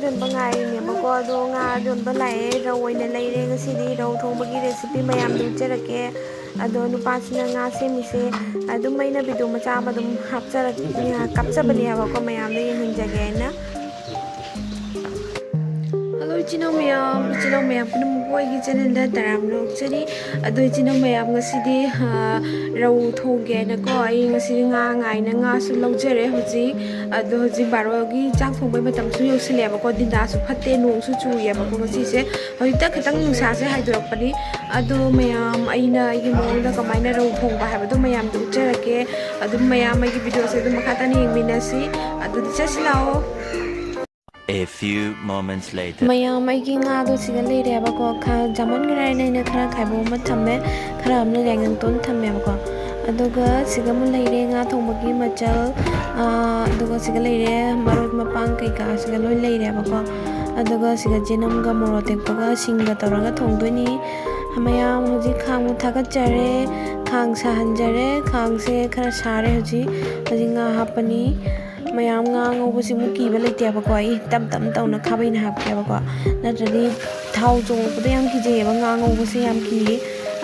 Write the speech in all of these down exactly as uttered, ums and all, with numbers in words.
ꯌꯣꯟꯕ ꯉꯥꯏꯔꯤꯅꯦꯕꯀꯣ꯫ ꯑꯗꯣ ꯉꯥ ꯌꯣꯟꯕ ꯂꯥꯛꯑꯦ, ꯔꯧ ꯑꯣꯏꯅ ꯂꯩꯔꯦ꯫ ꯉꯁꯤꯗꯤ ꯔꯧ ꯊꯣꯡꯕꯒꯤ recipe ꯃꯌꯥꯝꯗꯨ ꯎꯠꯆꯔꯛꯀꯦ꯫ ꯑꯗꯣ ꯅꯨꯄꯥꯁꯤꯅ ꯉꯥ ꯁꯦꯝꯃꯤꯁꯦ ꯑꯗꯨꯝ ꯑꯩꯅ video ꯃꯆꯥ ꯑꯃ ꯑꯗꯨꯝ ꯍꯥꯞꯆꯔꯛ-, ꯀꯥꯞꯆꯕꯅꯦꯕꯀꯣ, ꯃꯌꯥꯝꯗ ꯌꯦꯡꯍꯟꯖꯒꯦ ꯍꯥꯏꯅ꯫ Hello ꯏꯆꯤꯟ ꯏꯅꯥꯎ ꯃꯌꯥꯝ, ꯏꯆꯤꯟ ꯏꯅꯥꯎ ꯃꯌꯥꯝ ꯄꯨꯝꯅꯃꯛꯄꯨ ꯑꯩꯒꯤ channelꯗ ꯇꯔꯥꯝꯅ ꯑꯣꯛꯆꯔꯤ꯫ ꯑꯗꯣ ꯏꯆꯤꯟ ꯏꯅꯥꯎ ꯃꯌꯥꯝ, ꯉꯁꯤꯗꯤ, ꯑ, ꯔꯧ ꯊꯣꯡꯒꯦꯅꯀꯣ, ꯑꯩ ꯉꯁꯤꯗꯤ ꯉꯥ ꯉꯥꯏꯅ ꯉꯥꯁꯨ ꯂꯧꯖꯔꯦ ꯍꯧꯖꯤꯛ꯫ ꯑꯗꯣ ꯍꯧꯖꯤꯛ ꯕꯥꯔꯣꯒꯤ ꯆꯥꯛ ꯊꯣꯡꯕꯩ ꯃꯇꯝꯁꯨ ꯌꯧꯁꯤꯜꯂꯛꯑꯦꯕꯀꯣ, ꯗꯤꯟꯗꯥꯁꯨ ꯐꯠꯇꯦ, ꯅꯣꯡꯁꯨ ꯆꯨꯏꯌꯦꯕꯀꯣ ꯉꯁꯤꯁꯦ꯫ ꯍꯧꯖꯤꯛꯇ ꯈꯤꯇꯪ ꯅꯨꯡꯁꯥꯁꯦ ꯍꯥꯏꯗꯣꯔꯛꯄꯅꯤ꯫ ꯑꯗꯣ ꯃꯌꯥꯝ, ꯑꯩꯅ ꯑꯩꯒꯤ ꯃꯑꯣꯡꯗ ꯀꯃꯥꯏꯅ ꯔꯧ ꯊꯣꯡꯕ ꯍꯥꯏꯕꯗꯣ ꯃꯌꯥꯝꯗ ꯎꯠꯆꯔꯛꯀꯦ꯫ ꯑꯗꯨꯝ ꯃꯌꯥꯝ ꯑꯩꯒꯤ videoꯁꯦ ꯑꯗꯨꯝ ꯃꯈꯥ ꯇꯥꯅ ꯌꯦꯡꯃꯤꯟꯅꯁꯤ꯫ ꯑꯗꯨꯗꯤ ꯆꯠꯁꯤ ꯂꯥꯛꯑꯣ꯫ A few moments later. ꯃꯌꯥꯝ, ꯑꯩꯒꯤ ꯉꯥꯗꯣ ꯁꯤꯗ ꯂꯩꯔꯦꯕꯀꯣ꯫ ꯈ-, ꯖꯥꯃꯟꯈ꯭ꯔꯦ ꯍꯥꯏꯅ ꯑꯩꯅ ꯈꯔ ꯈꯥꯏꯕꯣꯛ ꯑꯃ ꯊꯝꯃꯦ, ꯈꯔ ꯑꯃꯅ ꯌꯥꯏꯉꯪꯇꯣꯟ ꯊꯝꯃꯦꯕꯀꯣ꯫ ꯑꯗꯨꯒ ꯁꯤꯗ ꯑꯃꯨꯛ ꯂꯩꯔꯦ ꯉꯥ ꯊꯣꯡꯕꯒꯤ ꯃꯆꯜ, ꯑꯥ, ꯑꯗꯨꯒ ꯁꯤꯗ ꯂꯩꯔꯦ ꯃꯔꯣꯏ ꯃꯄꯥꯡ ꯀꯩꯀꯥ ꯁꯤꯗ ꯂꯣꯏ ꯂꯩꯔꯦꯕꯀꯣ꯫ ꯑꯗꯨꯒ ꯁꯤꯗ ꯆꯦꯅꯝꯒ ꯃꯣꯔꯣꯛ ꯑꯇꯦꯛꯄꯒ ꯁꯤꯡꯒ ꯇꯧꯔꯒ ꯊꯣꯡꯗꯣꯏꯅꯤ꯫ ꯃꯌꯥꯝ, ꯍꯧꯖꯤꯛ ꯈꯥꯡ ꯑꯃꯨꯛ ꯊꯥꯒꯠꯆꯔꯦ, ꯈꯥꯡ ꯁꯥꯍꯟꯖꯔꯦ, ꯈꯥꯡꯁꯦ ꯈꯔ ꯁꯥꯔꯦ ꯍꯧꯖꯤꯛ꯫ ꯍꯧꯖꯤꯛ ꯉꯥ ꯍꯥꯞꯄꯅꯤ꯫ ꯃꯌꯥꯝ, ꯉꯥ ꯉꯧꯕꯁꯤꯃꯨꯛ ꯀꯤꯕ ꯂꯩꯇꯦꯕꯀꯣ꯫ ꯑꯩ ꯇꯞ ꯇꯞ ꯇꯧꯅ ꯈꯥꯕꯩꯅ ꯍꯥꯞꯀꯦꯕꯀꯣ, ꯅꯠꯇ꯭ꯔꯗꯤ ꯊꯥꯎ ꯆꯣꯡꯉꯛꯄꯗ ꯌꯥꯝ ꯀꯤꯖꯩꯌꯦꯕ꯫ ꯉꯥ ꯉꯧꯕꯁꯦ ꯌꯥꯝ ꯀꯤꯌꯦ,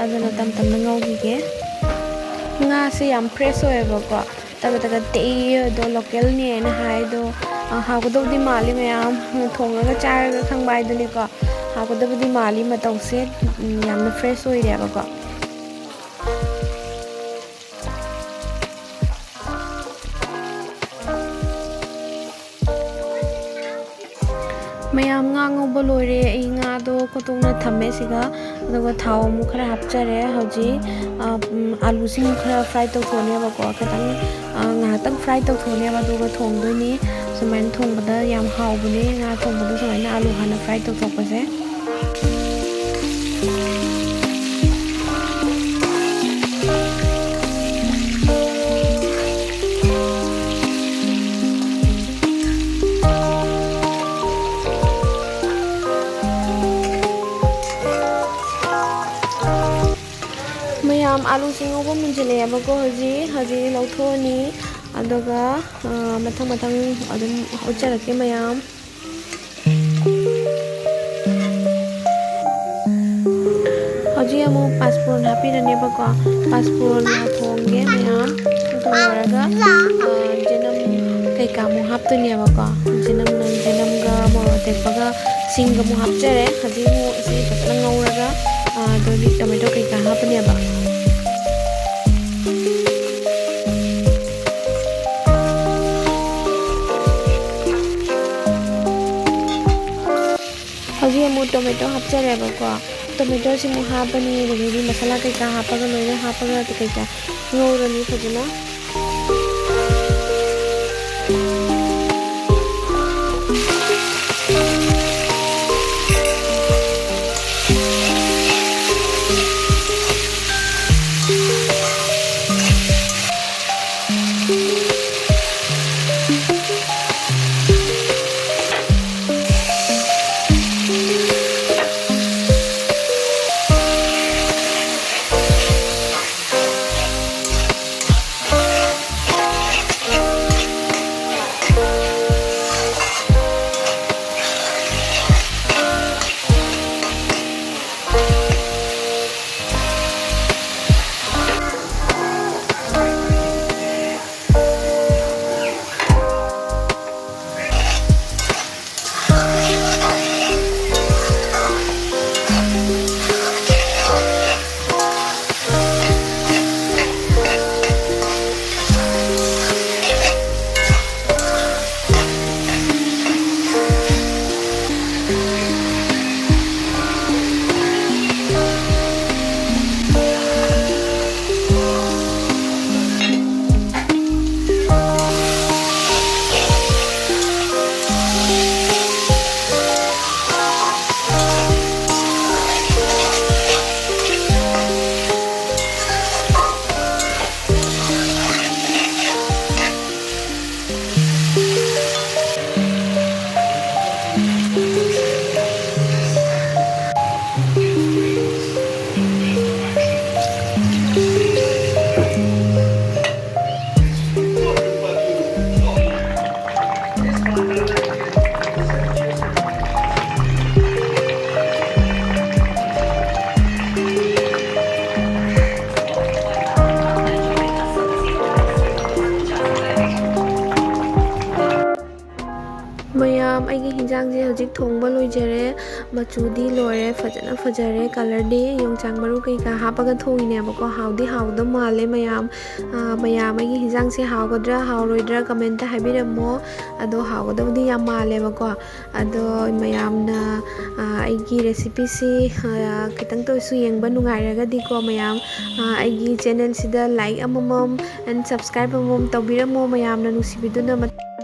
ꯑꯗꯨꯅ ꯇꯞ ꯇꯞꯅ ꯉꯧꯈꯤꯒꯦ꯫ ꯉꯥꯁꯦ ꯌꯥꯝ fresh ꯑꯣꯏꯌꯦꯕꯀꯣ, ꯇꯒꯠ ꯇꯒꯠ ꯇꯦꯛꯏ꯫ ꯑꯗꯣ localꯅꯦꯅ ꯍꯥꯏ꯫ ꯑꯗꯣ, ꯑ, ꯍꯥꯎꯒꯗꯧꯗꯤ ꯃꯥꯜꯂꯤ ꯃꯌꯥꯝ꯫ ꯊꯣꯡꯉꯒ ꯆꯥꯔꯒ ꯈꯪꯕ ꯍꯥꯏꯗꯨꯅꯤꯀꯣ꯫ ꯍꯥꯎꯒꯗꯕꯗꯤ ꯃꯥꯜꯂꯤ ꯃꯇꯧꯁꯦ꯫ ꯎꯝ, ꯌꯥꯝꯅ fresh ꯑꯣꯏꯔꯦꯕꯀꯣ꯫ ꯃꯌꯥꯝ, ꯉꯥ ꯉꯧꯕ ꯂꯣꯏꯔꯦ꯫ ꯑꯩ ꯉꯥꯗꯣ ꯈꯣꯠꯇꯣꯛꯅ ꯊꯝꯃꯦ ꯁꯤꯒ, ꯑꯗꯨꯒ ꯊꯥꯎ ꯑꯃꯨꯛ ꯈꯔ ꯍꯥꯞꯆꯔꯦ꯫ ꯍꯧꯖꯤꯛ, ꯑ, ꯎꯝ, ꯑꯂꯨꯁꯤꯡ ꯈꯔ fry ꯇꯧꯊꯣꯛꯑꯅꯦꯕꯀꯣ, ꯈꯤꯇꯪ, ꯑ, ꯉꯥꯏꯍꯥꯛꯇꯪ fry ꯇꯧꯊꯣꯛꯑꯅꯦꯕ, ꯑꯗꯨꯒ ꯊꯣꯡꯗꯣꯏꯅꯤ꯫ ꯁꯨꯃꯥꯏꯅ ꯊꯣꯡꯕꯗ ꯌꯥꯝ ꯍꯥꯎꯕꯅꯦ ꯉꯥ ꯊꯣꯡꯕꯗ, ꯁꯨꯃꯥꯏꯅ ꯑꯂꯨ ꯍꯥꯟꯅ fry ꯇꯧꯊꯣꯛꯄꯁꯦ꯫ ꯃꯌꯥꯝ, ꯑꯂꯨꯁꯤ ꯉꯧꯕ ꯃꯨꯟꯖꯤꯜꯂꯛꯑꯦꯕꯀꯣ꯫ ꯍꯧꯖꯤꯛ, ꯍꯧꯖꯤꯛ ꯂꯧꯊꯣꯛꯑꯅꯤ꯫ ꯑꯗꯨꯒ, ꯑ, ꯃꯊꯪ ꯃꯊꯪ ꯑꯗꯨꯝ ꯎꯠꯆꯔꯛꯀꯦ ꯃꯌꯥꯝ꯫ ꯑꯃꯨꯛ ꯄꯥꯁꯄꯣꯔꯟ ꯍꯥꯞꯄꯤꯔꯅꯦꯕꯀꯣ꯫ ꯄꯥꯁꯄꯣꯔꯟ ꯊꯣꯡꯒꯦ ꯃꯌꯥꯝ꯫ ꯑꯗꯨ ꯂꯣꯏꯔꯒ, ꯑ, ꯖꯦꯅꯝ ꯀꯩꯀꯥ ꯑꯃꯨꯛ ꯍꯥꯞꯇꯣꯏꯅꯦꯕꯀꯣ꯫ ꯖꯦꯅꯝ, ꯖꯦꯅꯝꯒ ꯃꯣꯔꯣꯛ ꯑꯇꯦꯛꯄꯒ ꯁꯤꯡꯒ ꯑꯃꯨꯛ ꯍꯥꯞꯆꯔꯦ꯫ ꯍꯧꯖꯤꯛ ꯑꯃꯨꯛ ꯑꯁꯤ ꯐꯖꯅ ꯉꯧꯔꯒ, ꯑ, ꯑꯗꯨꯒꯤ ꯇꯣꯃꯦꯇꯣ ꯀꯩꯀꯥ ꯍꯥꯞꯄꯅꯦꯕ꯫ ꯍꯧꯖꯤꯛ ꯑꯃꯨꯛ ꯇꯣꯃꯦꯇꯣ ꯍꯥꯞꯆꯔꯦꯕꯀꯣ꯫ ꯇꯣꯃꯦꯇꯣꯁꯤ ꯑꯃꯨꯛ ꯍꯥꯞꯄꯅꯤ, ꯑꯗꯒꯤꯗꯤ ꯃꯁꯥꯂꯥ ꯀꯩꯀꯥ ꯍꯥꯞꯄꯒ, ꯂꯣꯏꯅ ꯍꯥꯞꯄꯒ ꯀꯩꯀꯥ ꯉꯧꯔꯅꯤ ꯐꯖꯅ꯫ ꯑꯩꯒꯤ ꯍꯤꯟꯖꯥꯡꯁꯦ ꯍꯧꯖꯤꯛ ꯊꯣꯡꯕ ꯂꯣꯏꯖꯔꯦ꯫ ꯃꯆꯨꯗꯤ ꯂꯣꯏꯔꯦ, ꯐꯖꯅ ꯐꯖꯔꯦ꯫ ꯀꯂꯔꯗꯤ ꯌꯣꯡꯆꯥꯛ ꯃꯔꯨ ꯀꯩꯀꯥ ꯍꯥꯞꯄꯒ ꯊꯣꯡꯉꯤꯅꯦꯕꯀꯣ꯫ ꯍꯥꯎꯗꯤ ꯍꯥꯎꯗꯧ ꯃꯥꯜꯂꯦ ꯃꯌꯥꯝ꯫ ꯑ, ꯃꯌꯥꯝ ꯑꯩꯒꯤ ꯍꯤꯟꯖꯥꯡꯁꯦ ꯍꯥꯎꯒꯗ꯭ꯔꯥ ꯍꯥꯎꯔꯣꯏꯗ꯭ꯔꯥ comment ꯍꯥꯏꯕꯤꯔꯝꯃꯣ꯫ ꯑꯗꯣ ꯍꯥꯎꯒꯗꯕꯗꯤ ꯌꯥꯝ ꯃꯥꯜꯂꯦꯕꯀꯣ꯫ ꯑꯗꯣ ꯃꯌꯥꯝꯅ, ꯑ, ꯑꯩꯒꯤ recipeꯁꯤ, ꯑ, ꯈꯤꯇꯪꯇ ꯑꯣꯏꯔꯁꯨ ꯌꯦꯡꯕ ꯅꯨꯡꯉꯥꯏꯔꯒꯗꯤꯀꯣ ꯃꯌꯥꯝ, ꯑ, ꯑꯩꯒꯤ channelꯁꯤꯗ like ꯑꯃꯃꯝ and subscribe ꯑꯃꯃꯝ ꯇꯧꯕꯤꯔꯝꯃꯣ꯫ ꯃꯌꯥꯝꯅ ꯅꯨꯡꯁꯤꯕꯤꯗꯨꯅ ꯃꯇꯦꯡ